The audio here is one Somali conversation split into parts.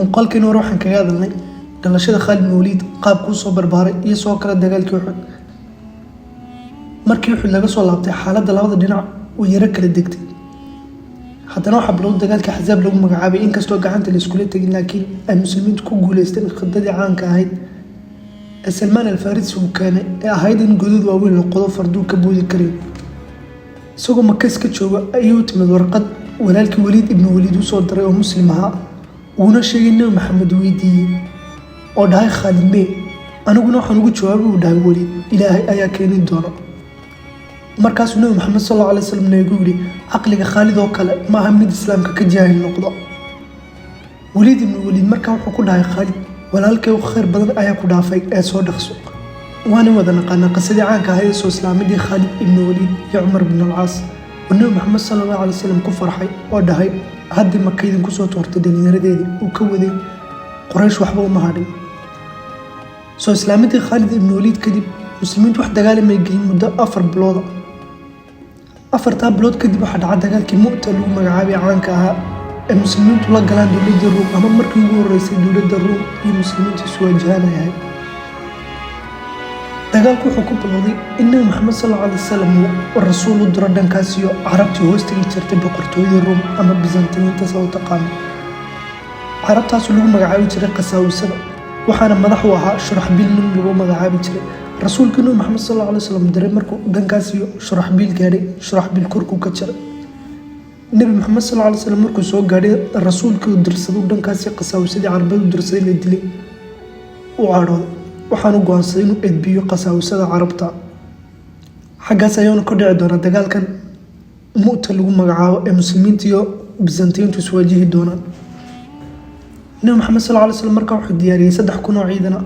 Muuqaalkeen hore waxaan kaga hadalnay dhalashada Khaalid bin Waliid, qaabkuu soo barbaaray iyo soo kale dagaalkii Uxud. Markii Uxud laga soo laabtay, xaaladda labada dhinac way yaro kala degtay. Haddana waxaa bilowday dagaalkii Axzaab lagu magacaabay. Inkastoo gacanta la iskula tegin, laakiin ay muslimiintu ku guuleysteen khidadii caanka ahayd ee Salmaan Alfarisi uu keenay ee ahayd in godad waaweyn la qodo, farduu ka boodi karayn. Isagoo Maka iska jooga ayuu timid warqad walaalkii Waliid ibnu Waliid usoo diray oo Muslim ahaa, uuna sheegay Nebi Maxamed weydiiyey oo dhahay, "Khaalid mee?" "Aniguna waxaan ugu jawaabay," uu dhahay Waliid, "Ilaahay ayaa keeni doona." Markaasuu Nebi Maxamed sal allahu alay wasalam nagu yidhi, "Caqliga Khaalid oo kale ma aha mid Islaamka ka jaahil noqdo." Waliid ibnu Waliid markaa wuxuu ku dhahay Khaalid, "Walaalkay khayr badan ayaa ku dhaafay ee soo dhaqso." Waana wada naqaanaa qisadii caanka ahayd ee soo islaamadii Khaalid ibnu Waliid iyo Cumar ibn Alcaas, oo Nebi Maxamed sala allahu alay wasalam ku farxay oo dhahay, "Haddii Maka idinku soo toortay dhallinyaradeedii uu ka waday Qoraysh waxba uma hadhin." Soo islaamadii Khaalid ibnu Waliid kadib, muslimiintu wax dagaalamay gelin muddo 4 bilooda. 4-taa bilood kadib waxaa dhaca dagaalkii Mu'ta lagu magacaabay, caanka ahaa, ee muslimiintu la galaan dowladda Ruum, ama markii ugu horeysay dowladda Ruum iyo muslimiintu isu wajahanayay. Dagaalku wuxuu ku bilowday in Nebi Maxamed sal allahu alay wasalam uu rasuul u diro dhankaas iyo Carabtii hoos tegi jirtay boqortooyadii Ruum ama Bizantiyiinta sida u taqaano. Carabtaasu lagu magacaabi jiray Qasaawisada, waxaana madax u ahaa Shuraxbiil nin lagu magacaabi jiray. Rasuulkii Nebi Maxamed sal allahu alay wasalam diray markuu dhankaas iyo Shuraxbiil gaadhay, Shuraxbiil korkuu ka jaray. Nebi Maxamed sal alay slam markuu soo gaadhay rasuulkii uu dirsaday dhankaasi qasaawisadii Carabeed u dirsaday la dilay, u cadhooday, waxaanu go'aansaday inuu edbiyo qasaawisada Carabta. Xaggaas ayaanu ka dhici doonaa dagaalkan Mu'ta lagu magacaabo ee muslimiinta iyo Bizantiyiintu iswaajihi doonaan. Nebi Maxamed sal alay slam markaa wuxuu diyaariyey 3000 oo ciidana,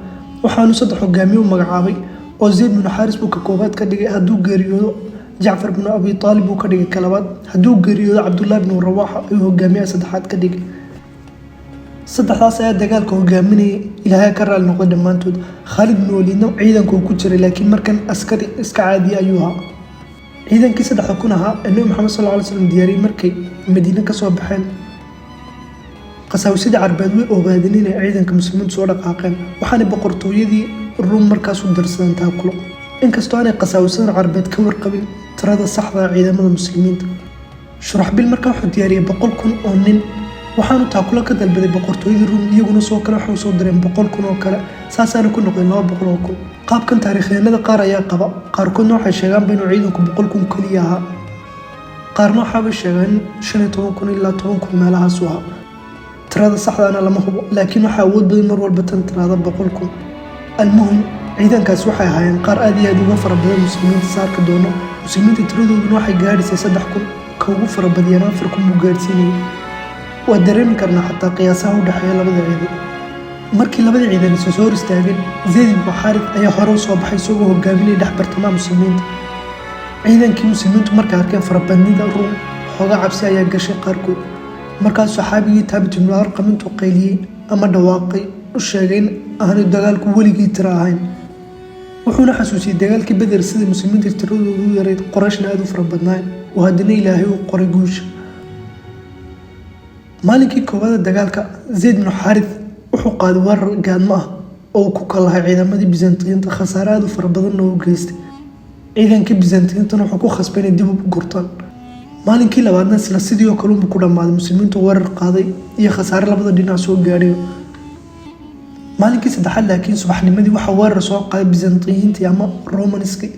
waxaanu saddex hogaamiye u magacaabay, oo Zayd binu Xaaris buu ka koobaad ka dhigay, hadduu geeriyoodo Jacfar binu Abi Aalib buu ka dhigay ka labaad, hadduu geeriyoodo Cabdullahi binu Rawaxa ayuu hogaamiyaha saddexaad ka dhigay. Saddexdaas ayaa dagaalka hogaaminayay. Ilaahay ka raali noqday dhammaantood. Khaalid bin Waliidna ciidanka uu ku jiray, laakiin markan askari iska caadiya ayuu ahaa. Ciidankii 3000 ahaa ee Nebi Maxamed sal alay slam diyaariyey markay Madiine kasoo baxeen, qasaawisadii Carbeed way ogaadeen inay ciidanka muslimiintu soo dhaqaaqeen, waxaanay boqortooyadii Ruum markaas u dirsadeen taakulo, inkastoo aanay qasaawisadan Carbeed ka warqabin tirada saxda ciidamada muslimiinta. Shuraxbil markaa wuxuu diyaariyey 100,000 oo nin, waxaanu taakulo ka dalbaday boqortooyadii Ruum. Iyaguna soo kale waxay soo direen 100,000 oo kale, saasaana ku noqdeen 200,000. Qaabkan taariikhyahanada qaar ayaa qaba, qaarkoodna waxay sheegaanba inuu ciidanku 100,000 keliya ahaa, qaarna waxaabay sheegaan in 15,000 ilaa 10,000 meelahaasu ahaa. Tirada saxdaana lama hubo, laakiin waxaa awood badan mar walba tan tirada 100,000. Almuhim, ciidankaasi waxay ahaayeen qaar aad iyo aad uga fara badan muslimiinta saarka doono. Muslimiinta tiradooduna waxay gaadhaysay 3000, ka ugu farabadiyana 4000 buu gaadhsiinayay. Waa dareemi karnaa xataa qiyaasaha u dhexeeya labada ciidan. Markii labada ciidan isu soo hor istaageen, Zayd ibnu Xaaris ayaa hore u soo baxay isagoo hogaaminaya dhex bartamaha muslimiinta. Ciidankii muslimiintu markay arkeen farabadnida Ruum, xoogaa cabsi ayaa gashay qaarkood. Markaas saxaabigii Thaabit ibnu Arqam intuu qayliyey ama dhawaaqay u sheegay in aanu dagaalku weligii tiro ahayn, wuxuuna xasuusiyey dagaalkii Beder, sidai muslimiinta tiradoodu u yarayd, Qorayshna aada u fara badnaayeen, oo haddana Ilaahay uu qoray guusha. Maalinkii koowaada dagaalka, Zayd binu Xaarith wuxuu qaaday weerar gaadmo ah oo uu ku kalahay ciidamadii Bizantiyiinta, khasaare aada u fara badanna u geystay. Ciidankii Bizantiyiintana wuxuu ku khasbay inay dib u gurtaan. Maalinkii labaadna isla sidii oo kale unbuu ku dhammaaday, muslimiintu weerar qaaday iyo khasaare labada dhinac soo gaadhay. Maalinkii saddexaad laakiin subaxnimadii waxaa weerar soo qaaday Bizantiyiintii ama Romanski,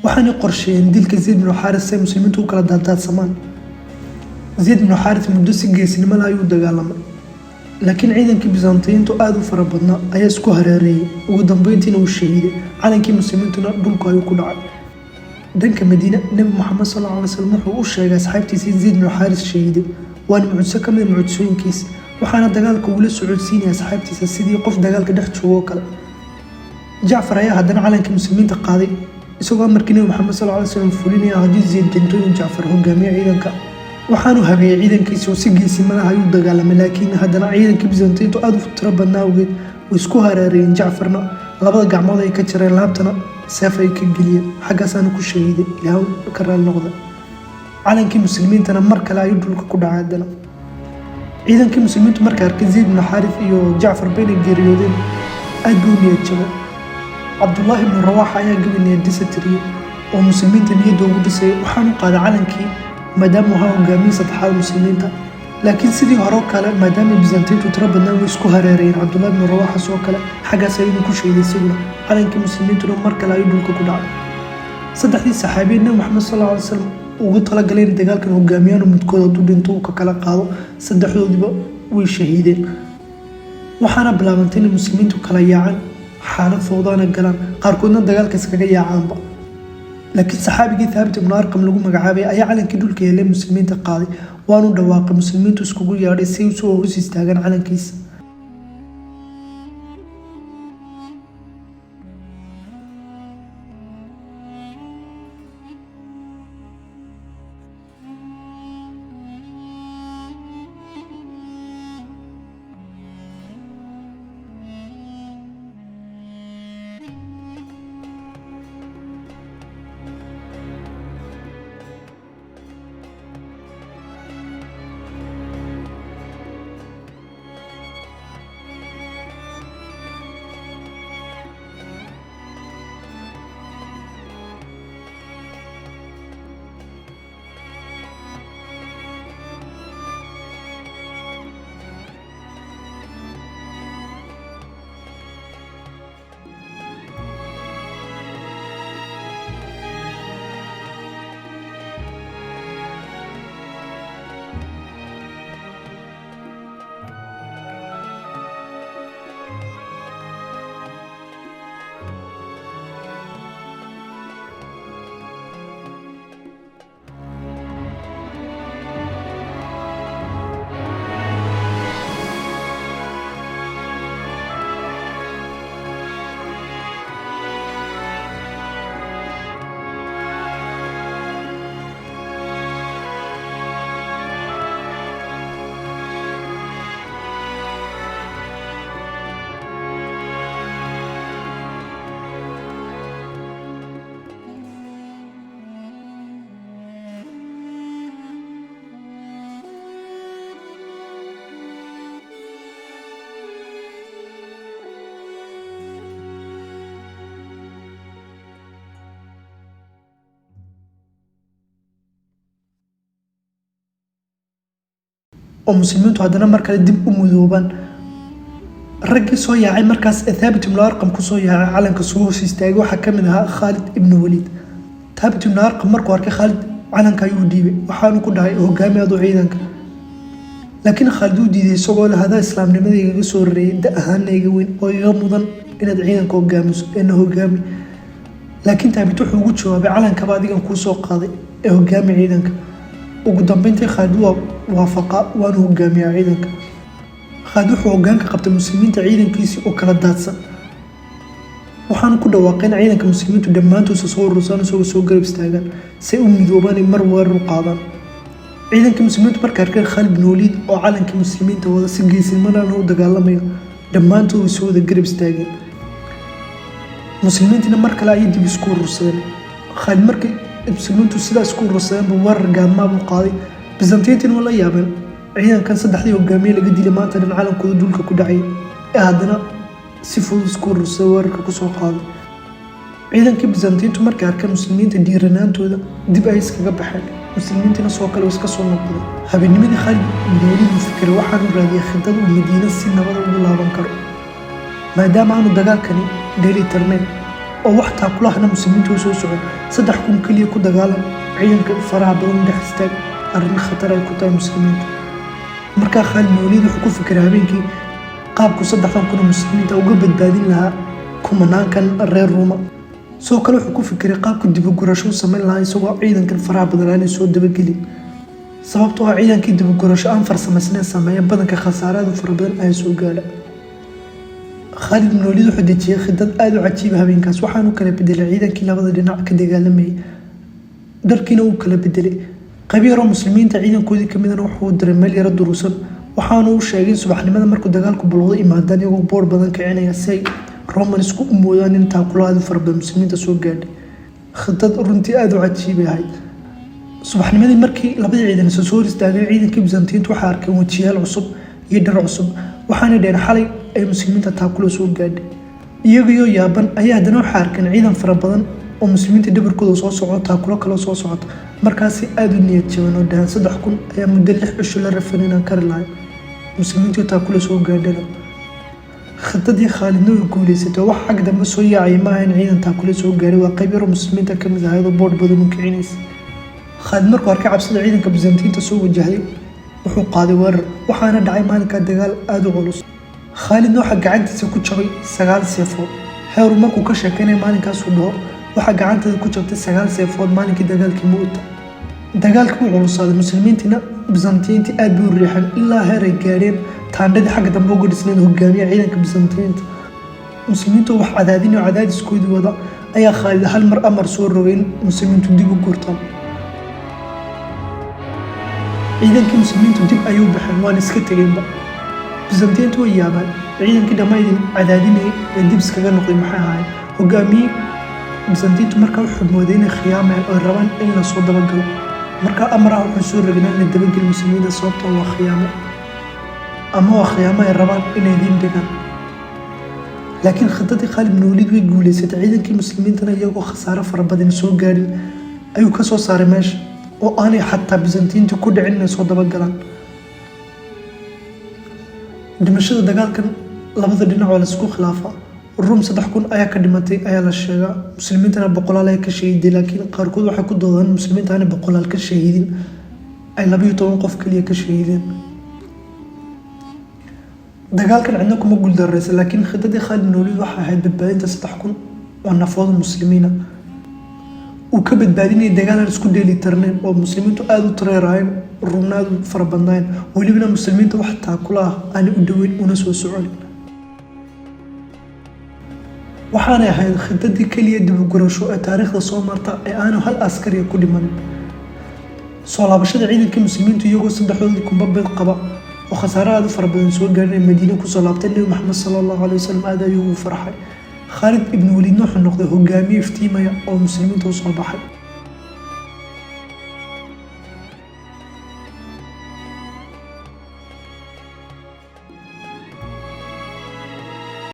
waxaanay qorsheeyeen dilka Zayd binu Xaaris si ay muslimiintu u kala daaddaadsamaan. Zayd binu Xaaris muddo si geesinimo leh ayuu dagaalamay, laakiin ciidankii Bizantiyiintu aada u fara badnaa ayaa isku hareereeyay. Ugu dambeyntiina uu shahiiday, calankii muslimiintuna dhulku ayuu ku dhacay. Dhanka Madiina, Nebi Moxamed sal alla alay slam wuxuu u sheegay asxaabtiisa in Zayd binu Xaaris shahiiday, waana mucjiso ka mid a mucjisooyinkiisa. Waxaana dagaalka uula socodsiinaya asxaabtiisa sidii qof dagaalka dhex joogo oo kale. Jacfar ayaa haddana calankii muslimiinta qaaday, isagoo amarkii Nebi Maxamed sal alay slam fulinaya haddii Zayd dhinto inuu Jacfar hogaamiyo ciidanka. Waxaanu habeeyey ciidankiisa oo si geesinimo leh ayuu dagaalamay, laakiin haddana ciidankii Bizantiyiintu aada u tiro badnaa awgeed way isku hareereeyeen. Jacfarna labada gacmood ay ka jareen, laabtana seef ay ka geliyeen, xaggaasaana ku shahiiday. Ilaah ka raali noqda. Calankii muslimiintana mar kale ayuu dhulka ku dhacay haddana. Ciidankii muslimiintu markay arkay Zayd ibnu Xaarith iyo Jacfar bayna geeriyoodeen, aad buu u niyad jabay. Cabdullaahi ibnu Rawaaxa ayaa gabi niyadisa tiriyey oo muslimiinta niyadda ugu dhisayay, waxaanu qaaday calankii maadaama ahaa hogaamiye saddexaad muslimiinta. Laakiin sidii hore oo kale, maadaama Byzantiintu tiro badnaa, way isku hareerayeen Cabdullahi ibnu Rawaaxa. Soo kale xaggaas ayuu ku sheeday isaguna, calankii muslimiintuna mar kale ayuu dhulka ku dhacay. Saddexdii saxaabiye Nabi Maxamed sal alla alay slam ugu talagalay in dagaalkan hogaamiyaan, midkood hadduu dhinto uu ka kala qaado, saddexdoodiiba way shahiideen. Waxaana bilaabantay inay muslimiintu kala yaacaan, xaalad fowdaana galaan, qaarkoodna dagaalka iskaga yaacaanba. Laakiin saxaabigii Thaabit ibnu Arqam lagu magacaabay ayaa calankii dhulka yeelay muslimiinta qaaday, waanu dhawaaqay, muslimiintu iskugu yeedhay si ay usoo hoos istaagaan calankiisa. Oo muslimiintu haddana mar kale dib u mudoobaan. Raggii soo yaacay markaas ee Thaabit ibnu Arqam kusoo yaacay, calanka soo hoos istaagay, waxaa ka mid ahaa Khaalid ibnu Waliid. Thaabit ibnu Arqam markuu arkay Khaalid, calanka ayuu dhiibay, waxaanu ku dhahay: "Hogaami aduu ciidanka." Laakiin Khaalid uu diiday, isagoo leh: "Hadaa islaamnimada igaga soo horeeyay, da ahaana iga weyn oo iga mudan inaad ciidanka hogaamiso ee na hogaami." Laakiin Thaabit wuxuu ugu jawaabay: "Calankaba adigan kuu soo qaaday ee hogaami ciidanka." Ugu dambeyntii Khaalid waa waafaqa, waanu hogaamiyaa ciidanka. Khaalid wuxuu hogaanka qabtay muslimiinta ciidankiisii oo kala daadsan, waxaanu ku dhawaaqay in ciidanka muslimiintu dhammaantoodsa soo urursaan, isagoo soo garab istaagaan si ay u midoobaan ay mar weerar u qaadaan. Ciidankii muslimiintu markay arkeen Khaalid bin Waliid oo calankii muslimiinta wada, si geesinimana u dagaalamayo, dhammaantood way soo wada garab istaageen. Muslimiintiina mar kale ayay dib isku urursadeen. Khaalid markay muslimiintu sidaa isku urursadeenba, weerar gaadmaa buu qaaday. Byzantiyiintiina waa la yaabeen ciidankan saddexdii hogaamiye laga dilay, maanta dhan calankooda dhulka ku dhacay, ee haddana si fudud isku urursaday, weerarka kusoo qaaday. Ciidankii Byzantiyiintu markay arkeen muslimiinta dhiiranaantooda, dib ay iskaga baxeen. Muslimiintiina soo kale iska soo noqday. Habeennimadii Khaalid bin Waliid uu fikiray, waxaanu raadiyay khidad uu Madiina si nabada ugu laaban karo, maadaama aanu dagaalkani dheeli tirnayn oo wax taakulahna muslimiintu u soo socon. 3000 keliya ku dagaalam, ciidanka faraha badan dhex istaag, arrin khatar ay ku tahay muslimiinta. Markaa Khaalid bin Waliid wuxuu ku fikiray habeenkii qaabku 3000 oo muslimiinta uga badbaadin lahaa kumanaankan reer Ruuma. Sidoo kale wuxuu ku fikiray qaabku dibugurasho u samayn lahaa, isagoo ciidankan faraha badan aanay soo dabagelin, sababtoo ah ciidankii dibugurasho aan farsamaysnayn sameeya, badanka khasaaraadu fara badan ayaa soo gaadha. Khaalid bin Waliid wuxuu dejiyey khidad aada u cajiiba habeenkaas. Waxaanu kala bedelay ciidankii labada dhinac ka dagaalamayay, dharkiina uu kala bedelay. Qayb yaroo muslimiinta ciidankoodii kamidana wuxuu diray meel yaro duruusan, waxaanu u sheegay in subaxnimada markuu dagaalku bilowdo imaadaan iyagoo boor badan kicinaya, si ay Romansku u moodaan in taakula aada u fara badan muslimiinta soo gaadhay. Khidad runtii aada u cajiibay ahayd. Subaxnimadii markii labadii ciidan isa soo hor istaagay, ciidankii Byzantiyiintu waxay arkeen wejiyaal cusub. Iyo dhar cusub. Waxaanay dhaheen, xalay ay Muslimiinta taakulo soo gaadhay. Iyagayoo yaaban ayaa haddana waxay arkeen ciidan fara badan oo Muslimiinta dhabarkooda soo soco, taakulo kaloo soo socota. Markaasi aada u niyad jaban oo dhahan, 3000 ayaa muddo 6 cisho la rafan inaan kari lahay, Muslimiintii taakula soo gaadhana. Khidadii Khaalidna way guuleysatay. Wax xag dambe soo yaacay maaha in ciidan taakula soo gaadhay, waa qayb yaroo Muslimiinta ka mid ahayd oo boodh badan u kicinaysa. Khaalid markuu arkay cabsida ciidanka Byzantiinta soo wajahday, wuxuu qaaday weerar, waxaana dhacay maalinkaa dagaal aada u culus. Khaalidna waxaa gacantiisa ku jabay sagaal seefood. Heeru markuu ka sheekeynaya maalinkaasuu dhaho, waxaa gacanteeda ku jabtay sagaal seefood maalinkii dagaalkii Mu'ta. Dagaalkii wuu culusaaday, Muslimiintiina Byzantiyiintii aad bay u riixeen ilaa heer ay gaadheen taandhadii xagga dambe uga dhisnayd hogaamiyaha ciidanka Byzantiyiinta. Muslimiintu wax cadaadin oo cadaadiskoodii wada ayaa Khaalid hal mar amar soo rogay in Muslimiintu dib u gurtaan. Ciidankii Muslimiintu dib ayuu baxeen, waana iska tegeenba. Byzantiyiintu way yaabaan, ciidankii dhammaydin cadaadinayay ee dib iskaga noqday maxay ahaayeen? Hogaamiye Byzantiyiintu markaa wuxuu mooday inay khiyaamayaan oo rabaan in lasoo dabagalo. Markaa amar ah wuxuu soo rogay in la dabageli Muslimiinta, sababtoo waa khiyaamo, ama waa khiyaamo ay rabaan inay idiin dhigaan. Laakiin khidadii Khaalid bin Waliid way guuleysatay. Ciidankii Muslimiintana iyagoo khasaare fara badan soo gaadhin ayuu ka soo saaray meesha, oo aanay xataa Byzantiyiintu ku dhicin inay soo dabagalaan. Dhimashada dagaalkan labada dhinac waa laisku khilaafaa. Ruum 3000 ayaa ka dhimatay ayaa la sheegaa, Muslimiintana boqolaal ayaa ka shahiiday. Laakiin qaarkood waxay ku doodaan Muslimiinta aanay boqolaal ka shahiidin, ay 12 qof kaliya ka shahiideen. Dagaalkan cidna kuma guuldareysa, laakiin khidadii Khaalid bin Waliid waxay ahayd badbaadinta 3000 oo nafood Muslimiina uu ka badbaadinayay dagaal aan isku dheeli tirnayn, oo Muslimiintu aada u tareeraayeen, Ruumna aada u fara badnaayeen, welibana Muslimiinta wax taakula ah aanay u dhoweyn una soo soconin. Waxaanay ahayd khidadii keliya dib u gurasho ee taariikhda soo marta ee aanu hal askariya ku dhimanin. Soo laabashada ciidankii Muslimiintu iyagoo saddexdoodii kunba beed qaba oo khasaare aada u fara badan soo gaarin Madiine kusoo laabtay, Nebi Maxamed sala Allahu caleyhi wasalam aada ayuu ugu farxay. Khaalid ibnu Waliidna wuxuu noqday hogaamiye iftiimaya oo Muslimiinta usoo baxay.